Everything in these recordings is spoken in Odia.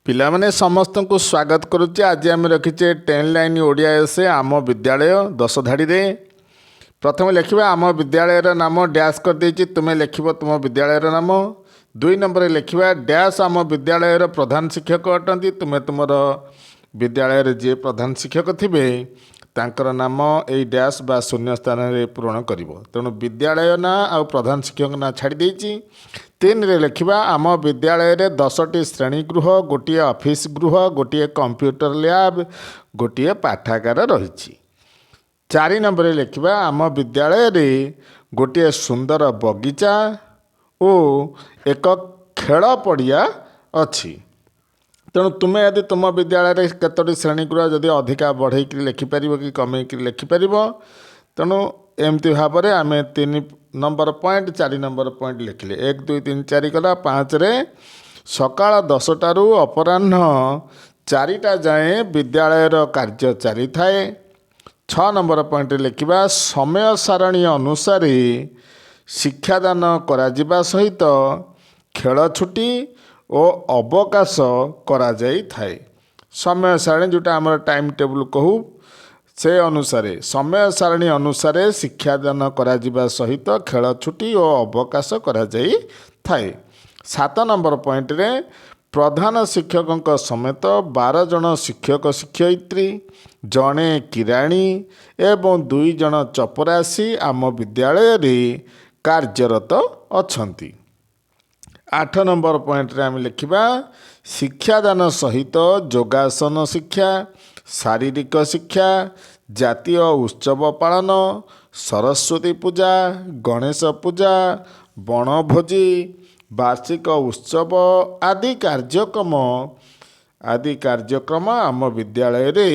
ପିଲାମାନେ, ସମସ୍ତଙ୍କୁ ସ୍ୱାଗତ କରୁଛି। ଆଜି ଆମେ ରଖିଛେ 10 ଲାଇନ୍ ଓଡ଼ିଆ ଏସେ, ଆମ ବିଦ୍ୟାଳୟ। 10 ଧାଡ଼ିରେ ପ୍ରଥମେ ଲେଖିବା ଆମ ବିଦ୍ୟାଳୟର ନାମ। ଡ୍ୟାସ୍ କରିଦେଇଛି, ତୁମେ ଲେଖିବ ତୁମ ବିଦ୍ୟାଳୟର ନାମ। 2 ନମ୍ବରରେ ଲେଖିବା ଡ୍ୟାସ୍ ଆମ ବିଦ୍ୟାଳୟର ପ୍ରଧାନ ଶିକ୍ଷକ ଅଟନ୍ତି। ତୁମେ ତୁମର ବିଦ୍ୟାଳୟରେ ଯିଏ ପ୍ରଧାନ ଶିକ୍ଷକ ଥିବେ, ତାଙ୍କର ନାମ ଏଇ ଡ୍ୟାସ୍ ବା ଶୂନ୍ୟ ସ୍ଥାନରେ ପୂରଣ କରିବ। ତେଣୁ ବିଦ୍ୟାଳୟ ନାଁ ଆଉ ପ୍ରଧାନ ଶିକ୍ଷକ ନାଁ ଛାଡ଼ି ଦେଇଛି। 3ରେ ଲେଖିବା ଆମ ବିଦ୍ୟାଳୟରେ 10ଟି ଶ୍ରେଣୀ ଗୃହ, ଗୋଟିଏ ଅଫିସ୍ ଗୃହ, ଗୋଟିଏ କମ୍ପ୍ୟୁଟର ଲ୍ୟାବ୍, ଗୋଟିଏ ପାଠାଗାର ରହିଛି। 4 ନମ୍ବରରେ ଲେଖିବା ଆମ ବିଦ୍ୟାଳୟରେ ଗୋଟିଏ ସୁନ୍ଦର ବଗିଚା ଓ ଏକ ଖେଳ ପଡ଼ିଆ ଅଛି। ତେଣୁ ତୁମେ ଯଦି ତୁମ ବିଦ୍ୟାଳୟରେ କେତୋଟି ଶ୍ରେଣୀଗୃହ ଯଦି ଅଧିକା ବଢ଼େଇକିରି ଲେଖିପାରିବ କି କମେଇକିରି ଲେଖିପାରିବ। ତେଣୁ ଏମିତି ଭାବରେ ଆମେ 3 ନମ୍ବର ପଏଣ୍ଟ, 4 ନମ୍ବର ପଏଣ୍ଟ ଲେଖିଲେ। 1, 2, 3, 4 ଗଲା। 5ରେ ସକାଳ 10ଟାରୁ ଅପରାହ୍ନ 4ଟା ଯାଏଁ ବିଦ୍ୟାଳୟର କାର୍ଯ୍ୟ ଚାଲିଥାଏ। 6 ନମ୍ବର ପଏଣ୍ଟରେ ଲେଖିବା ସମୟ ସାରଣୀ ଅନୁସାରେ ଶିକ୍ଷାଦାନ କରାଯିବା ସହିତ ଖେଳ ଛୁଟି ଓ ଅବକାଶ କରାଯାଇଥାଏ। ସମୟ ସାରଣୀ, ଯେଉଁଟା ଆମର ଟାଇମ୍ ଟେବୁଲ୍ କହୁ, ସେ ଅନୁସାରେ, ସମୟ ସାରଣୀ ଅନୁସାରେ ଶିକ୍ଷାଦାନ କରାଯିବା ସହିତ ଖେଳ ଛୁଟି ଓ ଅବକାଶ କରାଯାଇଥାଏ। 7 ନମ୍ବର ପଏଣ୍ଟରେ ପ୍ରଧାନ ଶିକ୍ଷକଙ୍କ ସମେତ 12 ଜଣ ଶିକ୍ଷକ ଶିକ୍ଷୟିତ୍ରୀ, ଜଣେ କିରାଣୀ ଏବଂ ଦୁଇ ଜଣ ଚପରାସି ଆମ ବିଦ୍ୟାଳୟରେ କାର୍ଯ୍ୟରତ ଅଛନ୍ତି। 8 ନମ୍ବର ପଏଣ୍ଟରେ ଆମେ ଲେଖିବା ଶିକ୍ଷାଦାନ ସହିତ ଯୋଗାସନ ଶିକ୍ଷା, ଶାରୀରିକ ଶିକ୍ଷା, ଜାତୀୟ ଉତ୍ସବ ପାଳନ, ସରସ୍ୱତୀ ପୂଜା, ଗଣେଶ ପୂଜା, ବଣଭୋଜି, ବାର୍ଷିକ ଉତ୍ସବ ଆଦି କାର୍ଯ୍ୟକ୍ରମ ଆମ ବିଦ୍ୟାଳୟରେ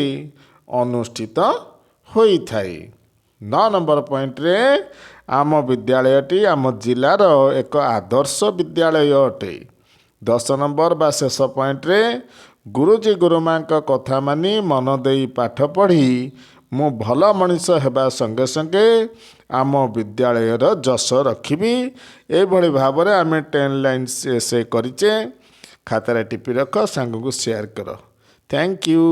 ଅନୁଷ୍ଠିତ ହୋଇଥାଏ। 9 ନମ୍ବର ପଏଣ୍ଟରେ ଆମ ବିଦ୍ୟାଳୟଟି ଆମ ଜିଲ୍ଲାର ଏକ ଆଦର୍ଶ ବିଦ୍ୟାଳୟ ଅଟେ। 10 ନମ୍ବର ବା ଶେଷ ପଏଣ୍ଟରେ ଗୁରୁଜୀ ଗୁରୁମାଙ୍କ କଥା ମାନି ମନ ଦେଇ ପାଠ ପଢ଼ି ମୁଁ ଭଲ ମଣିଷ ହେବା ସଙ୍ଗେ ସଙ୍ଗେ ଆମ ବିଦ୍ୟାଳୟର ଯଶ ରଖିବି। ଏଇଭଳି ଭାବରେ ଆମେ 10 ଲାଇନ୍ସ ଏସେ କରିଛେ। ଖାତାରେ ଟିପି ରଖ, ସାଙ୍ଗକୁ ସେୟାର କର। Thank you.